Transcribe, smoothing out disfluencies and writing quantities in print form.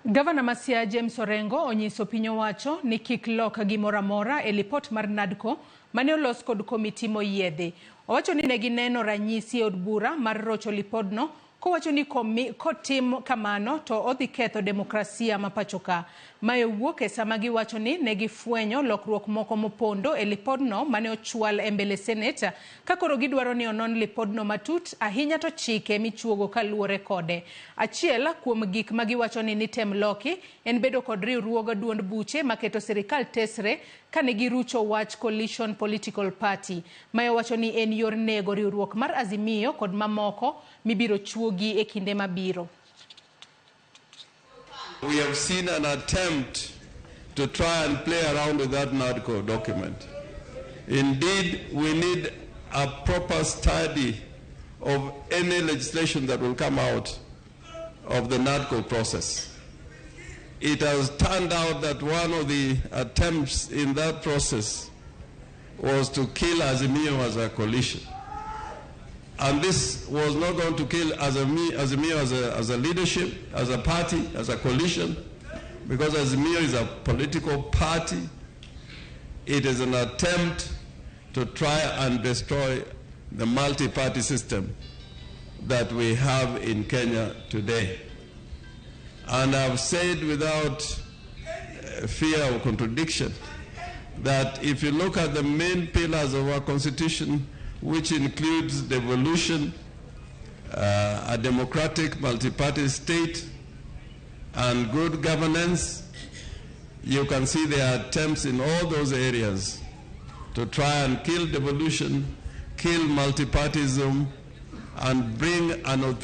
Gavana ma Siaya James Orengo onyiso piny owacho ni kik lok gimoro amora e lipot mar NADCO mane olos kod komiti moyiedhi. Owacho ni ne gineno ranyisi e od bura mar rocho lipodno kowacho ni kotim kamano to odhi ketho demokrasia ma pacho ka. Mae owuok e sama giwacho ni ne gifwenyo lokruok moko mopondo e lipodno mane ochwal e mbele Senate ka koro gidwaro ni onon lipodno matut ahinya to chike michuogo kaluwore kode. Achiel kuom gik ma giwacho ni nitem loki en bedo kod riwruog duond buche maketo sirikal tesre kane girucho wach Coalition Political Party. Mae owacho ni en yor nego riwruok mar Azimio kod mamoko mibiro chuogi e kinde mabiro. We have seen an attempt to try and play around with that NADCO document. Indeed, we need a proper study of any legislation that will come out of the NADCO process. It has turned out that one of the attempts in that process was to kill Azimio as a coalition. And this was not going to kill Azimio as a leadership, as a party, as a coalition, because Azimio is a political party. It is an attempt to try and destroy the multi-party system that we have in Kenya today. And I've said without fear of contradiction that if you look at the main pillars of our constitution, which includes devolution, a democratic multi-party state, and good governance, you can see there are attempts in all those areas to try and kill devolution, kill multipartyism, and bring an authoritarian